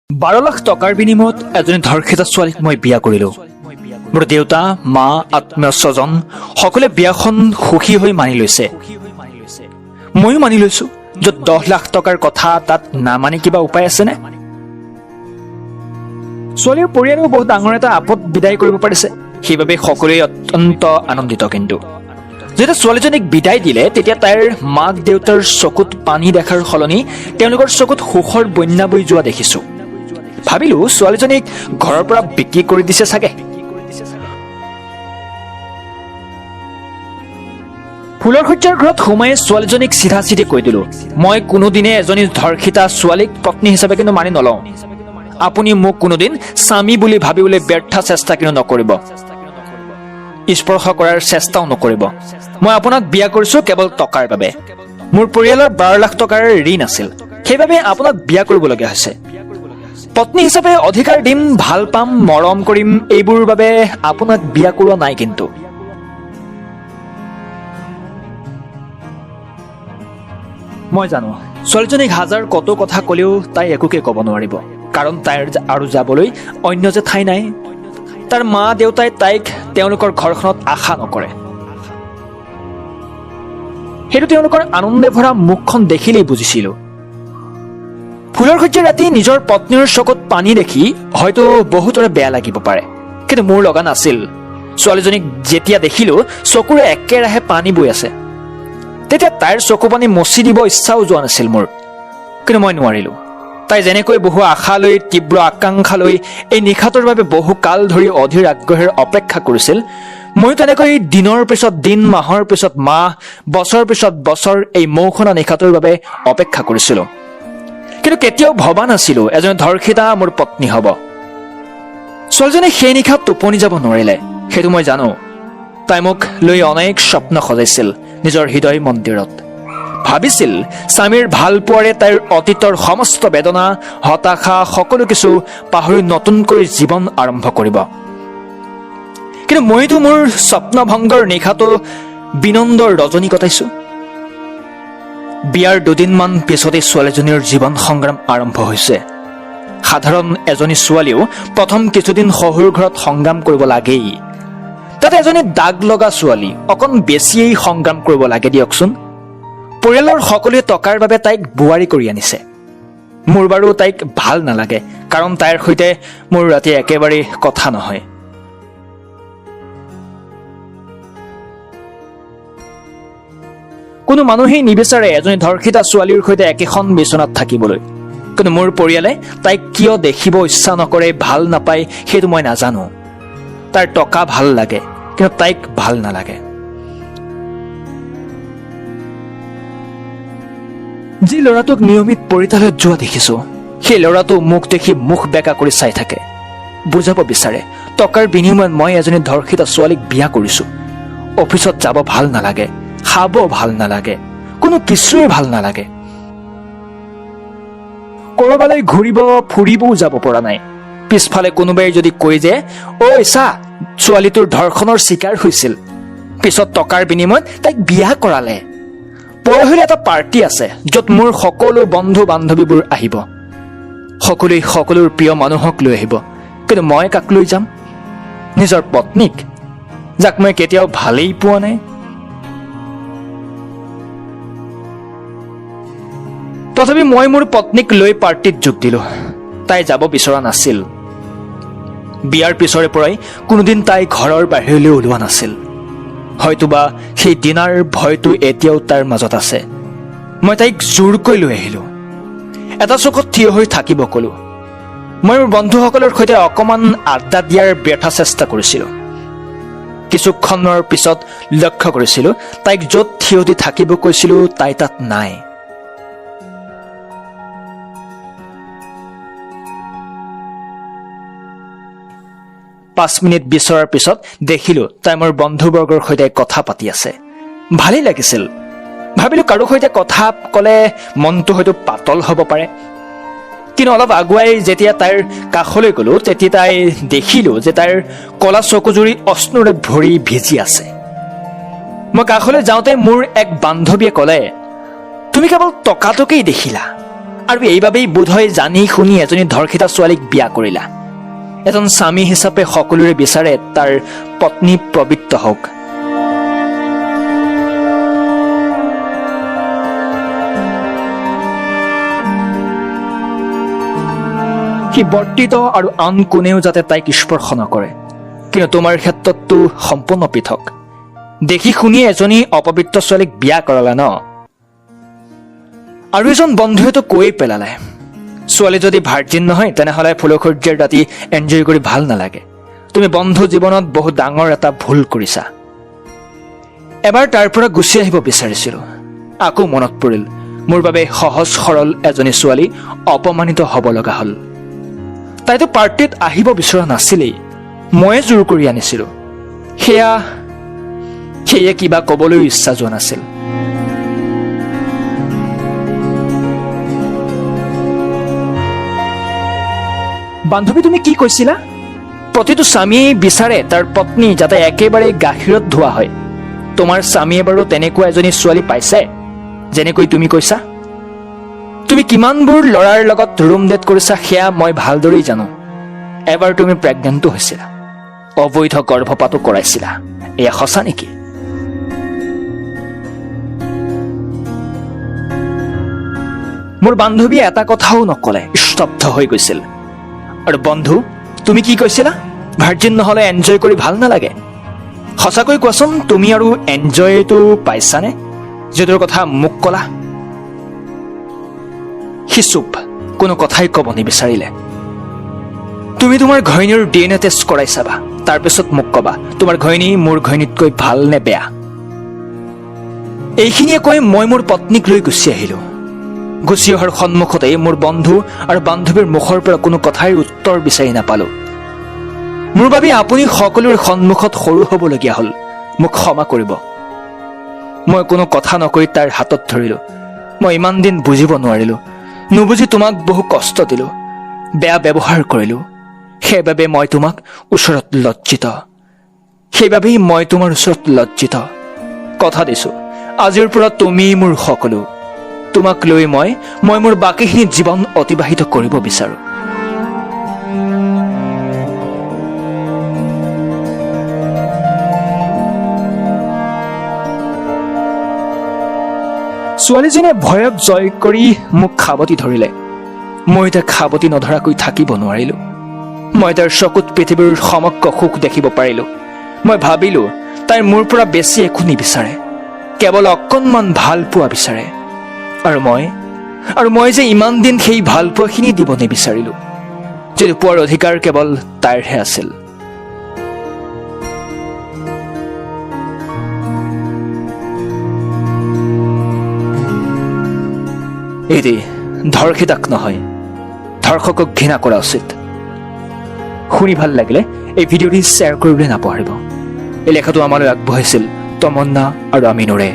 12 লাখ টকাৰ বিনিময়ত এজনী ধৰ্ষিতা ছোৱালীক মই বিয়া কৰিলোঁ। মোৰ দেউতা, মা, আত্মীয় স্বজন সকলোৱে বিয়াখন সুখী হৈ মানি লৈছে। ময়ো মানি লৈছো। য'ত 10 লাখ টকাৰ কথা, তাত নামানি কিবা উপায় আছেনে? ছোৱালীৰ পৰিয়ালেও বহুত ডাঙৰ এটা আপদ বিদায় কৰিব পাৰিছে। সেইবাবে সকলোৱে অত্যন্ত আনন্দিত। কিন্তু যেতিয়া ছোৱালীজনীক বিদায় দিলে, তেতিয়া তাইৰ মাক দেউতাৰ চকুত পানী দেখাৰ সলনি তেওঁলোকৰ চকুত সুখৰ বন্যা বৈ যোৱা দেখিছো। ভাবিলো, ছোৱালীজনীক ঘৰৰ পৰা বিক্ৰী কৰি দিছে চাগে। ফুলৰ শয্যাৰ ঘৰত সোমাই ছোৱালীজনীক চিধা চিধি কৈ দিলো, মই কোনোদিনে এজনী ধৰ্ষিতা ছোৱালীক পত্নী হিচাপে কিন্তু মানি নলওঁ। আপুনি মোক কোনোদিন স্বামী বুলি ভাবিবলৈ ব্যৰ্থ চেষ্টা কিন্তু নকৰিব, স্পৰ্শ কৰাৰ চেষ্টাও নকৰিব। মই আপোনাক বিয়া কৰিছো কেৱল টকাৰ বাবে। মোৰ পৰিয়ালৰ 12 লাখ টকাৰ ঋণ আছিল, সেইবাবে আপোনাক বিয়া কৰিবলগীয়া হৈছে। পত্নী হিচাপে অধিকাৰ দিম, ভাল পাম, মৰম কৰিম, এইবোৰৰ বাবে আপোনাক বিয়া কৰোৱা নাই। কিন্তু মই জানো, ছোৱালীজনীক হাজাৰ কত কথা ক'লেও তাই একোকে ক'ব নোৱাৰিব, কাৰণ তাইৰ আৰু যাবলৈ অন্য যে ঠাই নাই। তাৰ মা দেউতাই তাইক তেওঁলোকৰ ঘৰখনত আশা নকৰে, সেইটো তেওঁলোকৰ আনন্দে ভৰা মুখখন দেখিলেই বুজিছিলো। ফুলৰ শয্যা ৰাতি নিজৰ পত্নীৰ চকুত পানী দেখি হয়তো বহুতৰে বেয়া লাগিব পাৰে, কিন্তু মোৰ লগা নাছিল। ছোৱালীজনীক যেতিয়া দেখিলো চকুৰে একেৰাহে পানী বৈ আছে, তেতিয়া তাইৰ চকু পানী মচি দিব ইচ্ছাও যোৱা নাছিল মোৰ, কিন্তু মই নোৱাৰিলো। তাই যেনেকৈ বহু আশা লৈ, তীব্ৰ আকাংক্ষা লৈ এই নিশাটোৰ বাবে বহু কাল ধৰি অধীৰ আগ্ৰহেৰে অপেক্ষা কৰিছিল, ময়ো তেনেকৈ দিনৰ পিছত দিন, মাহৰ পিছত মাহ, বছৰ পিছত বছৰ এই মৌসনা নিশাটোৰ বাবে অপেক্ষা কৰিছিলো। কিন্তু কেতিয়াও ভবা নাছিলো এজনী ধৰ্ষিতা মোৰ পত্নী হ'ব। ছোৱালীজনী সেই নিশা টোপনি যাব নোৱাৰিলে, সেইটো মই জানো। তাই মোক লৈ অনেক স্বপ্ন সজাইছিল নিজৰ হৃদয় মন্দিৰত। ভাবিছিল, স্বামীৰ ভাল পোৱাৰে তাইৰ অতীতৰ সমস্ত বেদনা, হতাশা সকলো কিছু পাহৰি নতুনকৈ জীৱন আৰম্ভ কৰিব। কিন্তু মইতো মোৰ স্বপ্নভংগৰ নিশাটো বিনন্দৰ ৰজনী কটাইছো। বিয়াৰ দুদিনমান পিছতেই ছোৱালীজনীৰ জীৱন সংগ্ৰাম আৰম্ভ হৈছে। সাধাৰণ এজনী ছোৱালীও প্ৰথম কিছুদিন শহুৰ ঘৰত সংগ্ৰাম কৰিব লাগেই। তাতে এজনী দাগ লগা ছোৱালী অকণ বেছিয়েই সংগ্ৰাম কৰিব লাগে দিয়কচোন। পৰিয়ালৰ সকলোৱে টকাৰ বাবে তাইক বোৱাৰী কৰি আনিছে। মোৰ বাৰু তাইক ভাল নালাগে, কাৰণ তাইৰ সৈতে মোৰ ৰাতি একেবাৰেই কথা নহয়। কোনো মানুহেই নিবিচাৰে এজনী ধৰ্ষিতা ছোৱালীৰ সৈতে একেখন বিচনাত থাকিবলৈ। কিন্তু মোৰ পৰিয়ালে তাইক কিয় দেখিব ইচ্ছা নকৰে, ভাল নাপায়, সেইটো মই নাজানো। তাৰ টকা ভাল লাগে, কিন্তু তাইক ভাল নালাগে। যি ল'ৰাটোক নিয়মিত পৰিতালয়ত যোৱা দেখিছো, সেই ল'ৰাটো মোক দেখি মুখ বেকা কৰি চাই থাকে। বুজাব বিচাৰে, টকাৰ বিনিময়ত মই এজনী ধৰ্ষিতা ছোৱালীক বিয়া কৰিছো। অফিচত যাব ভাল নালাগে, খাব ভাল নালাগে, কোনো কিছুৱে ভাল নালাগে। ক'ৰবালৈ ঘূৰিব ফুৰিবও যাব পৰা নাই। পিছফালে কোনোবাই যদি কৈ যে, ঐ চা, ছোৱালীটোৰ ধৰ্ষণৰ চিকাৰ হৈছিল, পিছত টকাৰ বিনিময়ত তাইক বিয়া কৰালে। পৰহিলৈ এটা পাৰ্টি আছে, য'ত মোৰ সকলো বন্ধু বান্ধৱীবোৰ আহিব। সকলোৱে সকলোৰ প্ৰিয় মানুহক লৈ আহিব। কিন্তু মই কাক লৈ যাম? নিজৰ পত্নীক, যাক মই কেতিয়াও ভালেই পোৱা নাই। তথাপি মই মোৰ পত্নীক লৈ পাৰ্টিত যোগ দিলো। তাই যাব বিচৰা নাছিল। বিয়াৰ পিছৰে পৰাই কোনোদিন তাই ঘৰৰ বাহিৰলৈ ওলোৱা নাছিল। হয়তোবা সেই দিনাৰ ভয়টো এতিয়াও তাইৰ মাজত আছে। মই তাইক জোৰকৈ লৈ আহিলো। এটা চকুত থিয় হৈ থাকিব ক'লো। মই মোৰ বন্ধুসকলৰ সৈতে অকণমান আড্ডা দিয়াৰ ব্যৰ্থ চেষ্টা কৰিছিলো। কিছুক্ষণৰ পিছত লক্ষ্য কৰিছিলো, তাইক য'ত থিয় দি থাকিব কৈছিলো, তাই তাত নাই। 5 মিনিট বিচৰাৰ পিছত দেখিলো, তাই মোৰ বন্ধুবৰ্গৰ সৈতে কথা পাতি আছে। ভালেই লাগিছিল। ভাবিলো, কাৰো সৈতে কথা ক'লে মনটো হয়তো পাতল হ'ব পাৰে। কিন্তু অলপ আগুৱাই যেতিয়া তাইৰ কাষলৈ গ'লো, তেতিয়া তাই দেখিলো যে তাইৰ কলা চকুজুৰি অশ্ৰুৰে ভৰি ভিজি আছে। মই কাষলৈ যাওঁতে মোৰ এক বান্ধৱীয়ে ক'লে, তুমি কেৱল টকাটোকেই দেখিলা, আৰু এইবাবেই বোধহয় জানি শুনি এজনী ধৰ্ষিতা ছোৱালীক বিয়া কৰিলা। এজন স্বামী হিচাপে সকলোৰে বিচাৰে তাৰ পত্নী পবিত্ৰ হওক। সি বৰ্তিত আৰু আন কোনেও যাতে তাইক স্পৰ্শ নকৰে। কিন্তু তোমাৰ ক্ষেত্ৰততো সম্পূৰ্ণ পৃথক। দেখি শুনি এজনী অপবিত্ৰ ছোৱালীক বিয়া কৰালা ন? আৰু এজন বন্ধুৱেতো কৈয়ে পেলালে, ছোৱালী যদি ভাৰ্জিন নহয় তেনেহ'লে ফুলশয্যাৰ ৰাতি এনজয় কৰি ভাল নালাগে। তুমি বন্ধু জীৱনত বহুত ডাঙৰ এটা ভুল কৰিছা। এবাৰ তাৰ পৰা গুচি আহিব বিচাৰিছিলোঁ, আকৌ মনত পৰিল মোৰ বাবে সহজ সৰল এজনী ছোৱালী অপমানিত হ'ব লগা হ'ল। তাইতো পাৰ্টিত আহিব বিচৰা নাছিলেই, ময়ে জোৰ কৰি আনিছিলোঁ। সেয়ে কিবা ক'বলৈ ইচ্ছা যোৱা নাছিল। বান্ধৱী, তুমি কি কৈছিলা? প্ৰতিটো স্বামীয়ে বিচাৰে তাৰ পত্নী যাতে একেবাৰে গাখীৰত ধোৱা হয়। তোমাৰ স্বামীয়ে বাৰু তেনেকুৱা এজনী ছোৱালী পাইছে যেনেকৈ তুমি কৈছা? তুমি কিমানবোৰ ল'ৰাৰ লগত ৰুম ডেট কৰিছা সেয়া মই ভালদৰেই জানো। এবাৰ তুমি প্ৰেগনেণ্টো হৈছিলা, অবৈধ গৰ্ভপাতো কৰাইছিলা, এয়া সঁচা নেকি? মোৰ বান্ধৱীয়ে এটা কথাও নকলে, স্তব্ধ হৈ গৈছিল। আৰু বন্ধু, তুমি কি কৈছিলা? ভাৰ্জিন নহ'লে এনজয় কৰি ভাল নালাগে। সঁচাকৈ কোৱাচোন, তুমি আৰু এনজয়টো পাইছানে যিটোৰ কথা মোক ক'লা? সি চুপ, কোনো কথাই ক'ব নিবিচাৰিলে। তুমি তোমাৰ ঘৈণীৰ DNA test কৰাই চাবা, তাৰপিছত মোক ক'বা তোমাৰ ঘৈণী মোৰ ঘৈণীতকৈ ভাল নে বেয়া। এইখিনিয়ে কৈ মই মোৰ পত্নীক লৈ গুচি আহিলো। গুচি অহাৰ সন্মুখতেই মোৰ বন্ধু আৰু বান্ধৱীৰ মুখৰ পৰা কোনো কথাৰ উত্তৰ বিচাৰি নাপালো। মোৰ বাবে আপুনি সকলোৰে সন্মুখত সৰু হ'বলগীয়া হ'ল, মোক ক্ষমা কৰিব। মই কোনো কথা নকৈ তাইৰ হাতত ধৰিলো। মই ইমান দিন বুজিব নোৱাৰিলো, নুবুজি তোমাক বহু কষ্ট দিলো, বেয়া ব্যৱহাৰ কৰিলো। সেইবাবে মই তোমাক ওচৰত লজ্জিত, সেইবাবেই মই তোমাৰ ওচৰত লজ্জিত। কথা দিছো, আজিৰ পৰা তুমি মোৰ সকলো। তোমাক লৈ মই মোৰ বাকীখিনি জীৱন অতিবাহিত কৰিব বিচাৰো। ছোৱালীজনীয়ে ভয়ক জয় কৰি মোক সাৱটি ধৰিলে। মই তাক সাৱটি নধৰাকৈ থাকিব নোৱাৰিলো। মই তাইৰ চকুত পৃথিৱীৰ সমগ্ৰ সুখ দেখিব পাৰিলো। মই ভাবিলো তাই মোৰ পৰা বেছি একো নিবিচাৰে, কেৱল অকণমান ভাল পোৱা বিচাৰে। আৰু মই যে ইমান দিন সেই ভাল পোৱাখিনি দিব নিবিচাৰিলো, যিটো পোৱাৰ অধিকাৰ কেৱল তাইৰহে আছিল। এদি ধৰ্ষিতাক নহয়, ধৰ্ষকক ঘৃণা কৰা উচিত। শুনি ভাল লাগিলে এই ভিডিঅ'টি শ্বেয়াৰ কৰিবলৈ নাপাহৰিব। এই লেখাটো আমালৈ আগবঢ়াইছিল তমন্না আৰু আমিনুৰে।